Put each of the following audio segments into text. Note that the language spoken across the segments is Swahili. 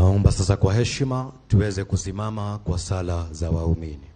Naomba sasa kwa heshima tuweze kusimama kwa sala za waumini.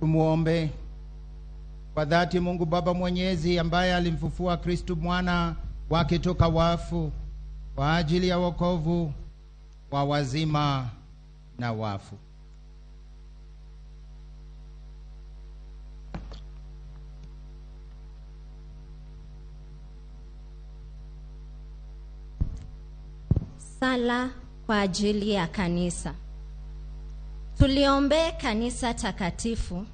Tumuombe. Kwa dhati Mungu Baba Mwenyezi, ambaye alimfufua Kristu mwana wake toka wafu kwa ajili ya wokovu wa wazima na wafu. Sala kwa ajili ya kanisa. Tuliombee kanisa takatifu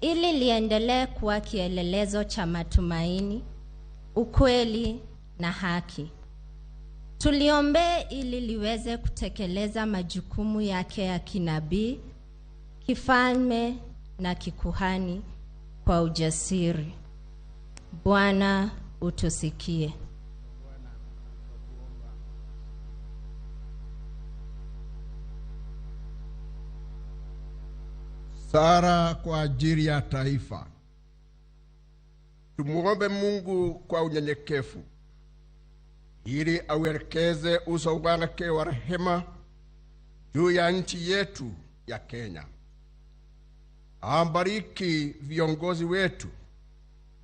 ili liendelee kuwa kielelezo cha matumaini, ukweli na haki. Tuliombee ili liweze kutekeleza majukumu yake ya kinabii, kifalme na kikuhani kwa ujasiri. Bwana utusikie. Sala kwa ajili ya taifa. Tumuombe Mungu kwa unyenyekevu ili auelekeze uso wake wa rehema juu ya nchi yetu ya Kenya. Awabariki viongozi wetu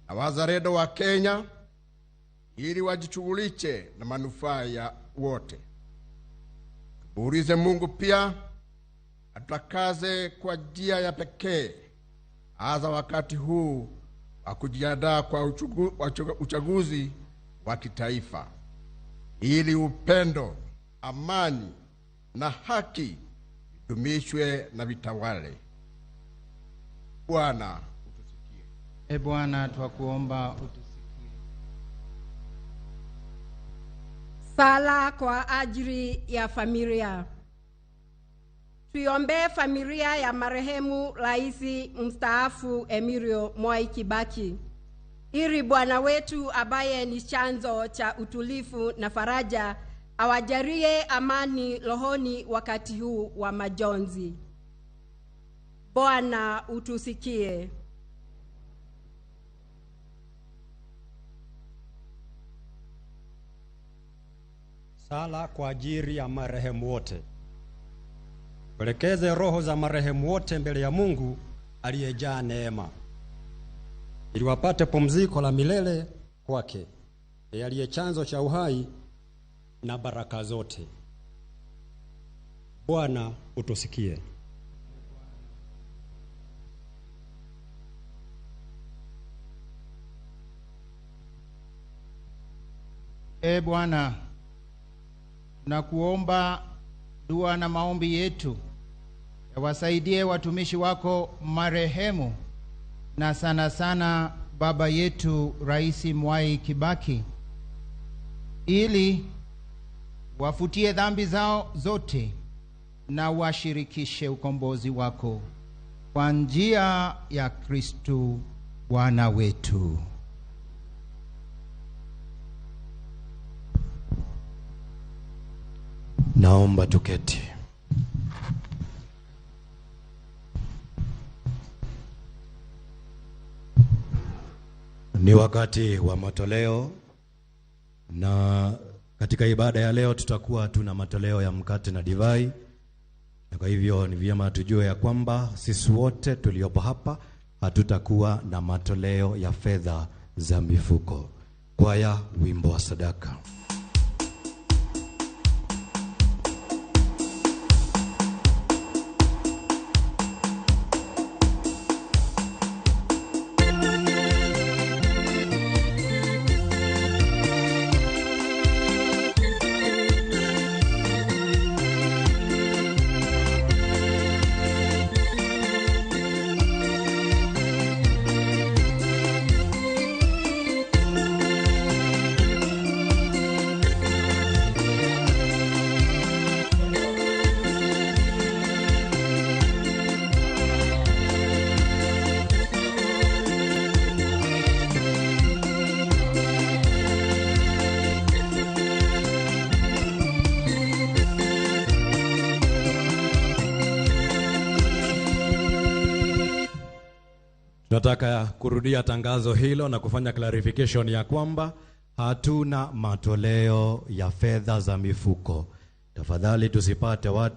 na wazalendo wa Kenya ili wajishughulishe na manufaa ya wote. Tumuulize Mungu pia atakaze kwa njia ya pekee, hasa wakati huu wa kujiandaa kwa uchaguzi wa kitaifa, ili upendo, amani na haki vidumishwe na vitawale. Bwana utusikie. E Bwana, twakuomba utusikie. Sala kwa ajili ya familia. Tuiombee familia ya marehemu Rais mstaafu Emilio Mwai Kibaki, ili Bwana wetu ambaye ni chanzo cha utulivu na faraja awajalie amani rohoni wakati huu wa majonzi. Bwana utusikie. Sala kwa ajili ya marehemu wote. Pelekeze roho za marehemu wote mbele ya Mungu aliyejaa neema, ili wapate pumziko la milele kwake, yeye aliye chanzo cha uhai na baraka zote. Bwana utusikie. E Bwana, tunakuomba dua na maombi yetu yawasaidie watumishi wako marehemu, na sana sana baba yetu Rais Mwai Kibaki, ili wafutie dhambi zao zote na washirikishe ukombozi wako kwa njia ya Kristu Bwana wetu. Naomba tuketi. Ni wakati wa matoleo, na katika ibada ya leo tutakuwa tuna matoleo ya mkate na divai. Na kwa hivyo ni vyema tujue ya kwamba sisi wote tuliopo hapa hatutakuwa na matoleo ya fedha za mifuko. Kwaya, wimbo wa sadaka. Tunataka kurudia tangazo hilo na kufanya clarification ya kwamba hatuna matoleo ya fedha za mifuko. Tafadhali tusipate watu